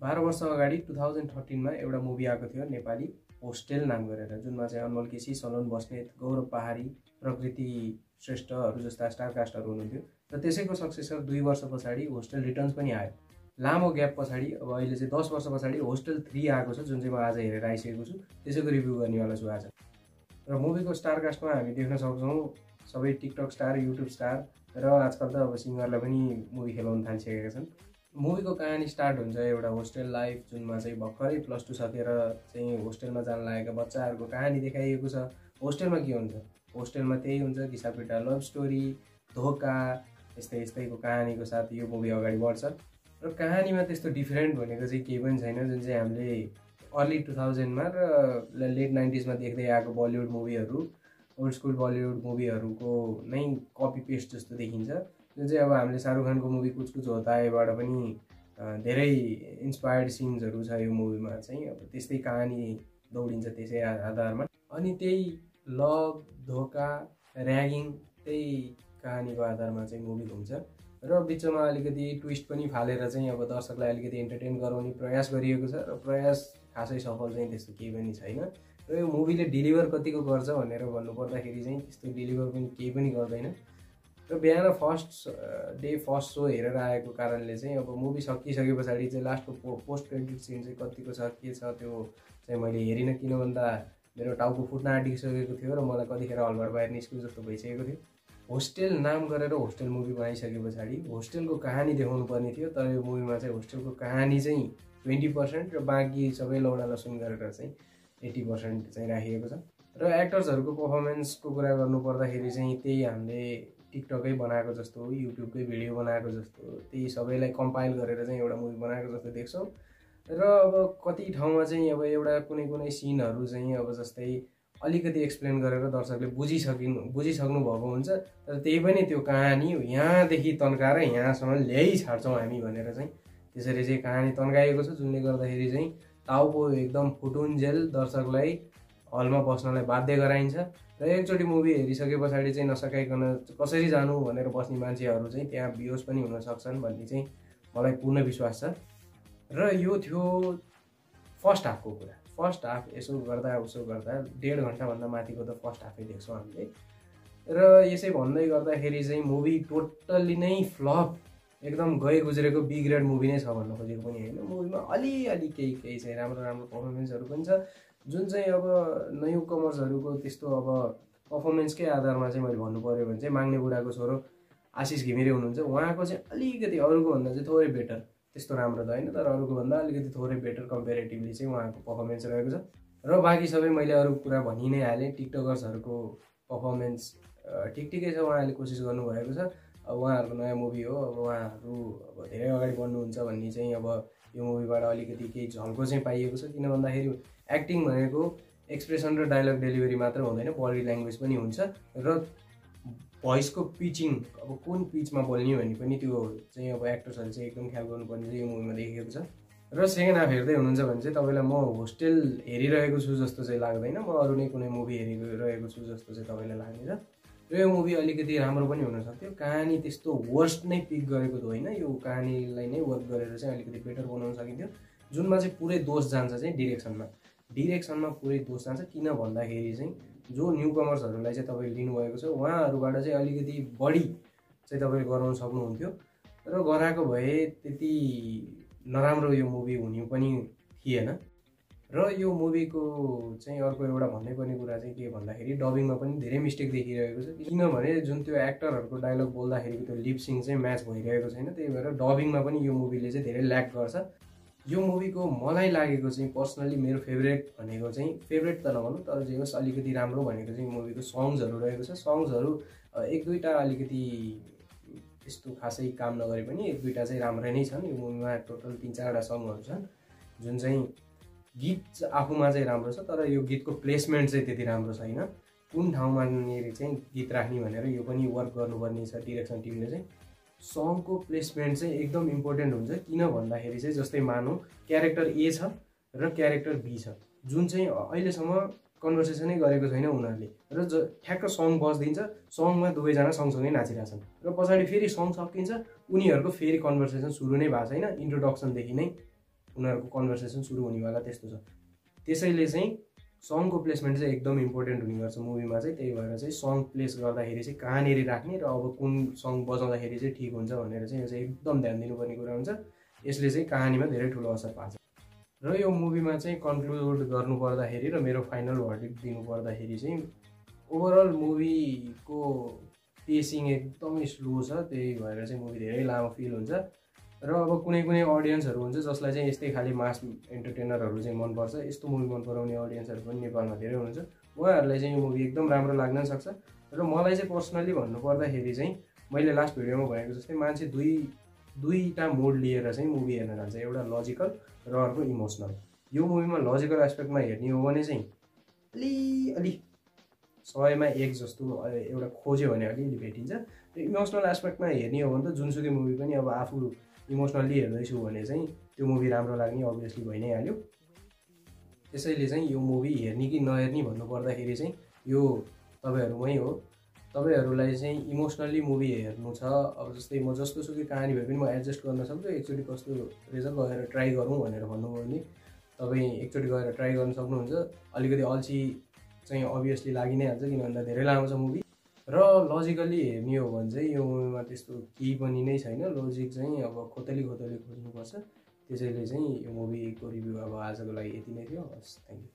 12 वर्ष अगाडि 2013 मा एउटा मुभी आएको थियो नेपाली होस्टेल नाम गरेर, जुनमा चाहिँ अनमोल केसी, सलोन बस्नेत, गौरव पहाडी, प्रकृति श्रेष्ठहरू जस्ता स्टार कास्टहरू हुनुहुन्थ्यो र त्यसैको सक्सेसर 2 वर्ष पछाडि होस्टेल रिटर्न्स पनि आयो। लामो ग्याप पछाडि अब अहिले चाहिँ 10 वर्ष पछाडि होस्टेल 3 आएको छ, जुन चाहिँ म आज हेरेर आइसकेको छु। त्यसैको रिभ्यू गर्नेवाला छु आज। र मुभीको स्टार कास्टमा हामी देख्न सक्छौँ सबै टिकटक स्टार, युट्युब स्टार र आजकल त अब सिङ्गरलाई पनि मुभी खेलाउन थालिसकेका छन्। मुभीको कहानी स्टार्ट हुन्छ एउटा होस्टेल लाइफ, जुनमा चाहिँ भर्खरै +2 सकेर चाहिँ होस्टेलमा जान लागेका बच्चाहरूको कहानी देखाइएको छ। होस्टेलमा के हुन्छ? होस्टेलमा त्यही हुन्छ, घिसापिटा, लभ स्टोरी, धोका, यस्तैको कहानीको साथ यो मुभी अगाडि बढ्छ। र कहानीमा त्यस्तो डिफरेन्ट भनेको चाहिँ केही पनि छैन, जुन चाहिँ हामीले अर्ली 2000 मा र लेट 90s मा देख्दै आएको बलिउड मुभीहरू, ओल्ड स्कुल बलिउड मुभीहरूको नै कपी पेस्ट जस्तो देखिन्छ। जुन चाहिँ अब हामीले शाहरुख खानको मुभी कुछ कुछ होता हैबाट पनि धेरै इन्स्पायर्ड सिन्सहरू छ यो मुभीमा चाहिँ। अब त्यस्तै कहानी दौडिन्छ त्यसै आधारमा, अनि त्यही लभ, धोका, र्यागिङ, त्यही कहानीको आधारमा चाहिँ मुभी घुम्छ। र बिचमा अलिकति ट्विस्ट पनि फालेर चाहिँ अब दर्शकलाई अलिकति एन्टरटेन गराउने प्रयास गरिएको छ, र प्रयास खासै सफल चाहिँ त्यस्तो केही पनि छैन। र यो मुभीले डिलिभर कतिको गर्छ भनेर भन्नुपर्दाखेरि चाहिँ त्यस्तो डिलिभर पनि केही पनि गर्दैन। र बिहान फर्स्ट सो हेरेर आएको कारणले चाहिँ अब मुभी सकिसके पछाडि चाहिँ लास्टको पोस्ट क्रेडिट सिन चाहिँ कतिको छ, के छ त्यो चाहिँ मैले हेरिनँ, किन भन्दा मेरो टाउको फुट्न आँटिसकेको थियो र मलाई कतिखेर हलबाट बाहिर निस्क्यो जस्तो भइसकेको थियो। होस्टेल नाम गरेर होस्टेल मुभी बनाइसके पछाडि होस्टेलको कहानी देखाउनु पर्ने थियो, तर यो मुभीमा चाहिँ होस्टेलको कहानी चाहिँ 20% र बाँकी सबै लौडा लसुन गरेर चाहिँ 80% चाहिँ राखिएको छ। र एक्टर्सहरूको पर्फर्मेन्सको कुरा गर्नुपर्दाखेरि चाहिँ त्यही हामीले टिकटकै बनाएको जस्तो, युट्युबकै भिडियो बनाएको जस्तो, त्यही सबैलाई कम्पाइल गरेर चाहिँ एउटा मुभी बनाएको जस्तो देख्छौँ। र अब कति ठाउँमा चाहिँ अब एउटा कुनै सिनहरू चाहिँ अब जस्तै अलिकति एक्सप्लेन गरेर दर्शकले बुझिसक्नु भएको हुन्छ, तर त्यही पनि त्यो कहानी यहाँदेखि तन्काएर यहाँसम्म ल्याइ छाड्छौँ हामी भनेर चाहिँ त्यसरी चाहिँ कहानी तन्काइएको छ, जुनले गर्दाखेरि चाहिँ टाउको एकदम फुटुन्जेल दर्शकलाई हलमा बस्नलाई बाध्य गराइन्छ। र एकचोटि मुभी हेरिसके पछाडि चाहिँ नसकाइकन कसरी जानु भनेर बस्ने मान्छेहरू चाहिँ त्यहाँ बिहोस पनि हुन सक्छन् भन्ने चाहिँ मलाई पूर्ण विश्वास छ। र यो थियो फर्स्ट हाफको कुरा। फर्स्ट हाफ यसो गर्दा उसो गर्दा 1.5 घन्टाभन्दा माथिको त फर्स्ट हाफै देख्छौँ हामीले। र यसै भन्दै गर्दाखेरि चाहिँ मुभी टोटल्ली नै फ्लप, एकदम गए गुज्रेको बी ग्रेड मुभी नै छ भन्न खोजेको पनि होइन। मुभीमा अलिअलि केही चाहिँ राम्रो पर्फर्मेन्सहरू पनि छ, जुन चाहिँ अब नयाँ कमर्सहरूको त्यस्तो अब पर्फर्मेन्सकै आधारमा चाहिँ मैले भन्नु पऱ्यो भने चाहिँ माग्ने बुढाको छोरो आशिष घिमिरे हुनुहुन्छ, उहाँको चाहिँ अलिकति अरूको भन्दा चाहिँ थोरै बेटर, त्यस्तो राम्रो त होइन तर अरूको भन्दा अलिकति थोरै बेटर कम्पेरेटिभली चाहिँ उहाँको पर्फर्मेन्स रहेको छ। र बाँकी सबै मैले अरू कुरा भनि नै हालेँ। टिकटकर्सहरूको पर्फर्मेन्स ठिकै छ, उहाँहरूले कोसिस गर्नुभएको छ। अब उहाँहरूको नयाँ मुभी हो, अब उहाँहरू अब धेरै अगाडि बढ्नुहुन्छ भन्ने चाहिँ अब यो मुभीबाट अलिकति केही झल्को चाहिँ पाइएको छ। किन भन्दाखेरि एक्टिङ भनेको एक्सप्रेसन र डायलग डेलिभरी मात्र हुँदैन, बडी ल्याङ्ग्वेज पनि हुन्छ र भोइसको पिचिङ, अब कुन पिचमा बोल्ने भन्ने पनि त्यो चाहिँ अब एक्टर्सहरूले चाहिँ एकदम ख्याल गर्नुपर्ने चाहिँ यो मुभीमा देखिएको छ। र सेकेन्ड हाफ हेर्दै हुनुहुन्छ भने चाहिँ तपाईँलाई म होस्टेल हेरिरहेको छु जस्तो चाहिँ लाग्दैन, म अरू नै कुनै मुभी हेरिरहेको छु जस्तो चाहिँ तपाईँलाई लाग्नेछ। र यो मुभी अलिकति राम्रो पनि हुनसक्थ्यो, कहानी त्यस्तो वर्स्ट नै पिक गरेको त होइन, यो कहानीलाई नै वर्क गरेर चाहिँ अलिकति बेटर बनाउन सकिन्थ्यो। जुनमा चाहिँ पुरै दोष जान्छ चाहिँ डिरेक्सनमा पुरै दोष जान्छ। किन भन्दाखेरि चाहिँ जो न्यू कमर्सहरूलाई चाहिँ तपाईँले लिनुभएको छ उहाँहरूबाट चाहिँ अलिकति बढी चाहिँ तपाईँले गराउन सक्नुहुन्थ्यो, र गराएको भए त्यति नराम्रो यो मुभी हुने पनि थिएन। र यो मुभीको चाहिँ अर्को एउटा भन्नै पर्ने कुरा चाहिँ के भन्दाखेरि डबिङमा पनि धेरै मिस्टेक देखिरहेको छ। किनभने जुन त्यो एक्टरहरूको डायलग बोल्दाखेरिको त्यो लिपसिङ चाहिँ म्याच भइरहेको छैन, त्यही भएर डबिङमा पनि यो मुभीले चाहिँ धेरै ल्याक गर्छ। यो मुभीको मलाई लागेको चाहिँ पर्सनली मेरो फेभरेट भनेको चाहिँ, फेभरेट त नभनौँ तर जे होस् अलिकति राम्रो भनेको चाहिँ मुभीको सङ्ग्सहरू रहेको छ। सङ्ग्सहरू एक दुईवटा अलिकति त्यस्तो खासै काम नगरे पनि एक दुईवटा चाहिँ राम्रै नै छन्। यो मुभीमा टोटल 3-4वटा सङ्गहरू छन्, जुन चाहिँ गीत आफूमा चाहिँ राम्रो छ, तर यो गीतको प्लेसमेन्ट चाहिँ त्यति राम्रो छैन। कुन ठाउँमा चाहिँ गीत राख्ने भनेर यो पनि वर्क गर्नुपर्ने छ डिरेक्सन टिमले चाहिँ। सङको प्लेसमेन्ट चाहिँ एकदम इम्पोर्टेन्ट हुन्छ। किन भन्दाखेरि चाहिँ जस्तै मानौँ क्यारेक्टर ए छ र क्यारेक्टर बी छ, जुन चाहिँ अहिलेसम्म कन्भर्सेसनै गरेको छैन उनीहरूले, र ठ्याक्क सङ बजिदिन्छ, सङमा दुवैजना सँगसँगै नाचिरहेछन् र पछाडि फेरि सङ सकिन्छ, उनीहरूको फेरि कन्भर्सेसन सुरु नै भएको छैन इन्ट्रोडक्सनदेखि नै। उनीहरूको कन्भर्सेसन सुरु हुनेवाला त्यस्तो छ। त्यसैले चाहिँ सङको प्लेसमेन्ट चाहिँ एकदम इम्पोर्टेन्ट हुने गर्छ मुभीमा चाहिँ। त्यही भएर चाहिँ सङ प्लेस गर्दाखेरि चाहिँ कहाँनिर राख्ने र अब कुन सङ बजाउँदाखेरि चाहिँ ठिक हुन्छ भनेर चाहिँ यो चाहिँ एकदम ध्यान दिनुपर्ने कुरा हुन्छ। यसले चाहिँ कहानीमा धेरै ठुलो असर पार्छ। र यो मुभीमा चाहिँ कन्क्लुड गर्नु पर्दाखेरि र मेरो फाइनल भर्डिक्ट दिनु पर्दाखेरि चाहिँ ओभरअल मुभीको पेसिङ एकदमै स्लो छ। त्यही भएर चाहिँ मुभी धेरै लामो फिल हुन्छ। र अब कुनै कुनै अडियन्सहरू हुन्छ जसलाई चाहिँ यस्तै खालि मास एन्टरटेनरहरू चाहिँ मनपर्छ, यस्तो मुभी मन पराउने अडियन्सहरू पनि नेपालमा धेरै हुनुहुन्छ। उहाँहरूलाई चाहिँ यो मुभी एकदम राम्रो लाग्न सक्छ। र मलाई चाहिँ पर्सनली भन्नुपर्दाखेरि चाहिँ मैले लास्ट भिडियोमा भनेको जस्तै मान्छे दुईवटा मोड लिएर चाहिँ मुभी हेर्न जान्छ, एउटा लजिकल र अर्को इमोसनल। यो मुभीमा लजिकल एस्पेक्टमा हेर्ने हो भने चाहिँ अलि 100मा 1 जस्तो एउटा खोज्यो भने अलिअलि भेटिन्छ। र इमोसनल एस्पेक्टमा हेर्ने हो भने त जुनसुकै मुभी पनि अब आफू इमोसनल्ली हेर्दैछु भने चाहिँ त्यो मुभी राम्रो लाग्ने अभियसली भइ नै हाल्यो। त्यसैले चाहिँ यो मुभी हेर्ने कि नहेर्ने भन्नुपर्दाखेरि चाहिँ यो तपाईँहरूमै हो। तपाईँहरूलाई चाहिँ इमोसनल्ली मुभी हेर्नु छ, अब जस्तै म जस्तोसुकै कहानी भए पनि म एडजस्ट गर्न सक्छु, एकचोटि कस्तो रहेछ गएर ट्राई गरौँ भनेर भन्नुभयो भने तपाईँ एकचोटि गएर ट्राई गर्न सक्नुहुन्छ। अलिकति अल्छी चाहिँ अभियसली लागि नै हाल्छ, किन भन्दा धेरै लामो छ मुभी। र लजिकल्ली हेर्ने हो भने चाहिँ यो मुभीमा त्यस्तो केही पनि नै छैन। लजिक चाहिँ अब खोतली खोज्नुपर्छ। त्यसैले चाहिँ यो मुभीको रिभ्यू अब आजको लागि यति नै थियो। हस्, थ्याङ्क यू।